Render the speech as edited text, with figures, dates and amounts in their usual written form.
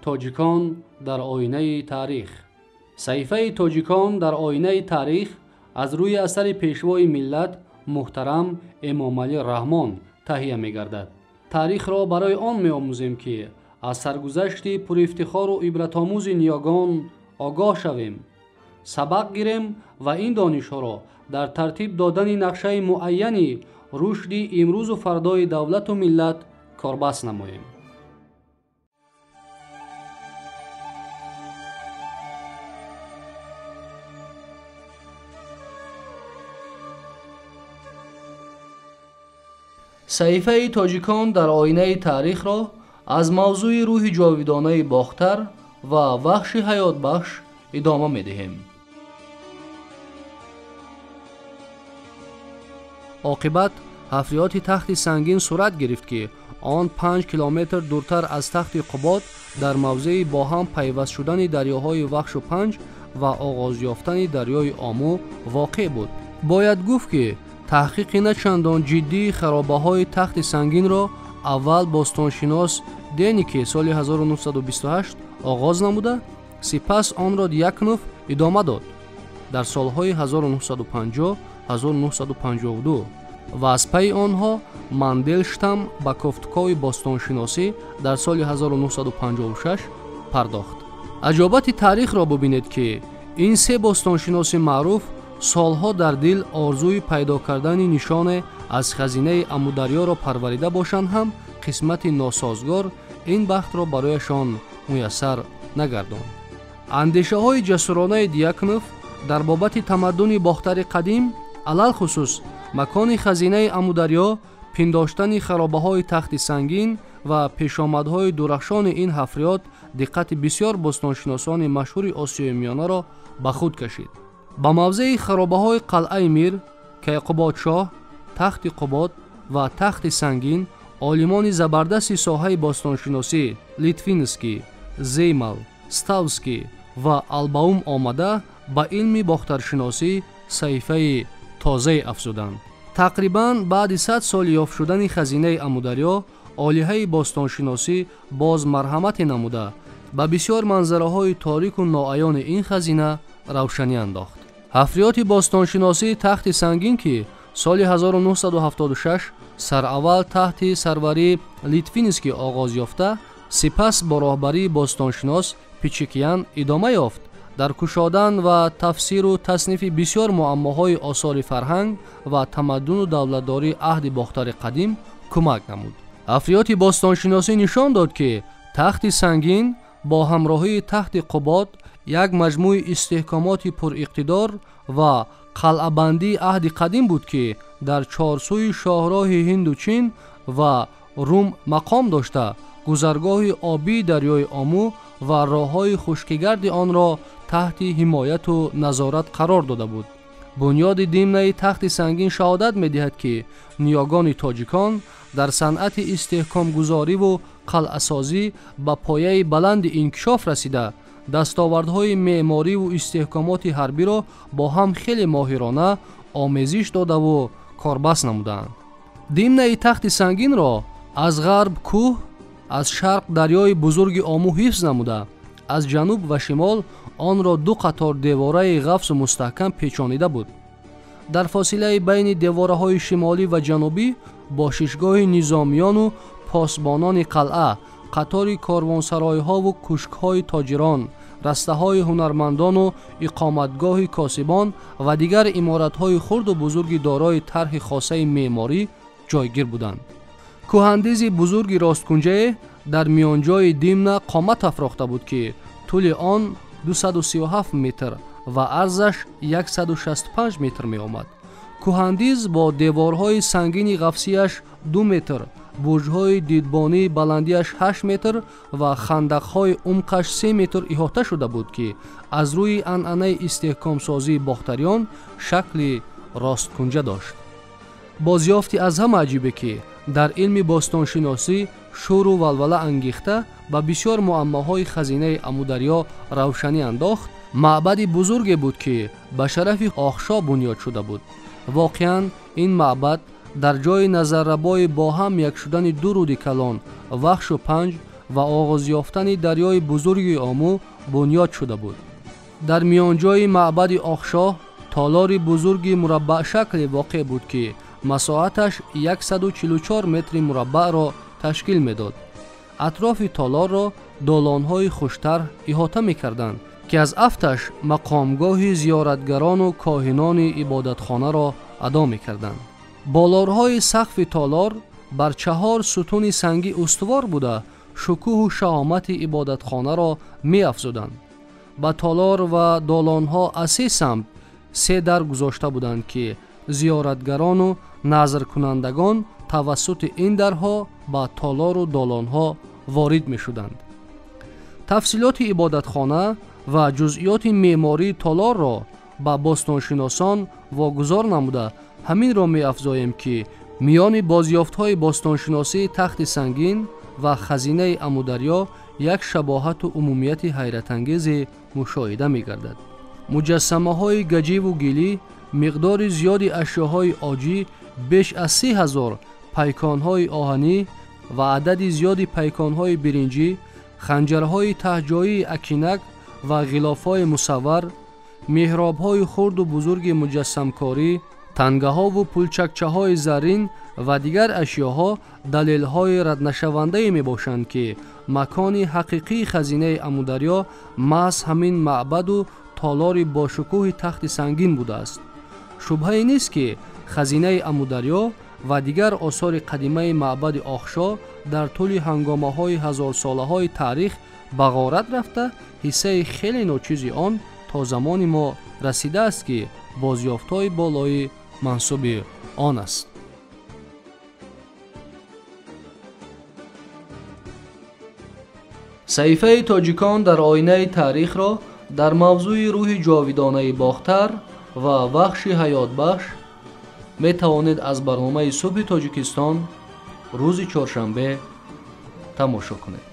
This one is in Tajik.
Тоҷикон дар оинаи таърих. Саҳифаи Тоҷикон дар оинаи таърих аз рӯи асари пешвои миллат муҳтарам Эмомалӣ Раҳмон таҳия мегардад. Таърихро барои он меомӯзем, ки аз саргузашти пурифтихору ибратомӯзи ниёгон огоҳ шавем, сабақ гирем ва ин донишҳоро дар тартиб додани нақшаи муайяни рушди имрӯзу фардои давлату миллат корбаст намоем. Саҳифаи Тоҷикон дар оинаи таърихро аз мавзӯи рӯҳи ҷовидонаи Бохтар ва Вахши ҳаётбахш идома медиҳем. Оқибат ҳафриёти Тахти Сангин сурат гирифт, ки он 5 километр дуртар аз Тахти Қубод дар мавзеи бо ҳам пайваст шудани дарёҳои Вахшу Панҷ ва оғоз ёфтани дарёи Омӯ воқеъ буд. Бояд гуфт, ки таҳқиқи на чандон ҷиддии харобаҳои Тахти Сангинро аввал бостоншинос Деники соли 1928 оғоз намуда, сипас онро Дьяконов идома дод дар солҳои 1950-1952 ва аз пайи онҳо Манделштам ба кофтукови бостоншиносӣ дар соли 1956 пардохт. Аҷобати таърихро бубинед, ки ин се бостоншиноси маъруф солҳо дар дил орзуи пайдо кардани нишоне аз хазинаи Амударёро парварида бошанд ҳам, қисмати носозгор ин бахтро барояшон муяссар нагардонд. Андешаҳои ҷасуронаи Дьяконов дар бобати тамаддуни Бохтари қадим, алалхусус макони хазинаи Амударё, пиндоштани харобаҳои Тахти Сангин ва пешомадҳои дурахшони ин ҳафриёт диққати бисёр бостоншиносони машҳури Осиёи Миёнаро ба худ кашид. Ба мавзеи харобаҳои Қалъаи Мир, Кайқубодшоҳ, Тахти Қубод ва Тахти Сангин олимони забардасти соҳаи бостоншиносӣ Литвинский, Зеймал, Ставский ва Албаум омада ба илми бохтаршиносӣ саҳифаи тозае афзуданд. Тақрибан баъди 100 соли ёфт шудани хазинаи Амударё, олиҳаи бостоншиносӣ боз марҳамате намуда ба бисёр манзараҳои торику ноаёни ин хазина равшанӣ андохт. Ҳафриёти бостоншиносии Тахти Сангин, ки соли 1976 сараввал таҳти сарварии Литвинский оғоз ёфта, сипас бо роҳбарии бостоншинос Пичикян идома ёфт, дар кушодан ва тафсиру таснифи бисёр муаммоҳои осори фарҳанг ва тамаддуну давлатдории аҳди Бохтари қадим кӯмак намуд. Ҳафриёти бостоншиносӣ нишон дод, ки Тахти Сангин бо ҳамроҳии Тахти Қубод як маҷмӯи истиҳкомоти пуриқтидор ва қалъабандии аҳди қадим буд, ки дар чорсӯи шоҳроҳи Ҳинду Чин ва Рум мақом дошта, гузаргоҳи обии дарёи Омӯ ва роҳҳои хушкигарди онро таҳти ҳимояту назорат қарор дода буд. Бунёди димнаи Тахти Сангин шаҳодат медиҳад, ки ниёгони тоҷикон дар санъати истиҳкомгузориву қалъасозӣ ба пояи баланди инкишоф расида, дастовардҳои меъмориву истиҳкомоти ҳарбиро бо ҳам хеле моҳирона омезиш додаву корбаст намуданд. Димнаи Тахти Сангинро аз ғарб кӯҳ, аз шарқ дарёи бузурги Омӯ ҳифз намуда, аз ҷануб ва шимол онро ду қатор девораи ғафсу мустаҳкам печонида буд. Дар фосилаи байни девораҳои шимолӣ ва ҷанубӣ бошишгоҳи низомиёну посбонони қалъа, қатори корвонсаройҳову кушкҳои тоҷирон, растаҳои ҳунармандону иқоматгоҳи косибон ва дигар иморатҳои хурду бузурги дорои тарҳи хосаи меъморӣ ҷойгир буданд. Кӯҳандизи бузурги росткунҷае дар миёнҷои димна қомат афрохта буд, ки тӯли он 237 метр ва арзаш 165 метр меомад. Кӯҳандиз бо деворҳои сангини ғафсияш 2 метр, бурҷҳои дидбонии баландиаш 8 метр ва хандақҳои умқаш 3 метр иҳота шуда буд, ки аз рӯи анъанаи истиҳкомсозии бохтариён шакли росткунҷа дошт. Бозёфти аз ҳама аҷибе, ки дар илми бостоншиносӣ шӯру валвала ангехта ба бисёр муаммоҳои хазинаи Амударё равшанӣ андохт, маъбади бузурге буд, ки ба шарафи Охшо бунёд шуда буд. Воқеан ин маъбад дар ҷои назаррабои бо ҳам як шудани ду руди калон Вахшу Панҷ ва оғоз ёфтани дарёи бузурги Омӯ бунёд шуда буд. Дар миёнҷои маъбади Оқшоҳ толори бузурги мураббаъшакле воқеъ буд, ки масоҳаташ 144 метри мураббаъро ташкил медод. Атрофи толорро долонҳои хуштарҳ иҳота мекарданд, ки аз афташ мақомгоҳи зиёратгарону коҳинони ибодатхонаро адо мекарданд. Болорҳои сақфи толор бар 4 сутуни сангӣ устувор буда, шукӯҳу шаҳомати ибодатхонаро меафзуданд. Ба толор ва долонҳо аз се самт 3 дар гузошта буданд, ки зиёратгарону назркунандагон тавассути ин дарҳо ба толору долонҳо ворид мешуданд. Тафсилоти ибодатхона ва ҷузъиёти меъмории толорро ба бостоншиносон вогузор намуда, ҳаминро меафзоем, ки миёни бозёфтҳои бостоншиносии Тахти Сангин ва хазинаи Амударё як шабоҳату умумияти ҳайратангезе мушоҳида мегардад. Муҷассамаҳои гаҷиву гилӣ, миқдори зиёди ашёҳои оҷӣ, беш аз 3000 пайконҳои оҳанӣ ва адади зиёди пайконҳои биринҷӣ, ханҷарҳои таҳҷоии акинак ва ғилофҳои мусаввар, меҳробҳои хурду бузурги муҷассамкорӣ, тангаҳову пулчакчаҳои заррин ва дигар ашёҳо далелҳои раднашавандае мебошанд, ки макони ҳақиқии хазинаи Амударё маҳз ҳамин маъбаду толори бошукӯҳи Тахти Сангин будааст. Шубҳае нест, ки хазинаи Амударё ва дигар осори қадимаи маъбади Оқшоҳ дар тӯли ҳангомаҳои ҳазорсолаҳои таърих ба ғорат рафта, ҳиссаи хеле ночизи он то замони мо расидааст, ки бозёфтҳои болоӣ мансуби он аст. Саҳифаи тоҷикон дар оинаи таърихро дар мавзӯи рӯҳи ҷовидонаи Бохтар ва Вахши ҳаётбахш метавонед аз барномаи Субҳи Тоҷикистон рӯзи чоршанбе тамошо кунед.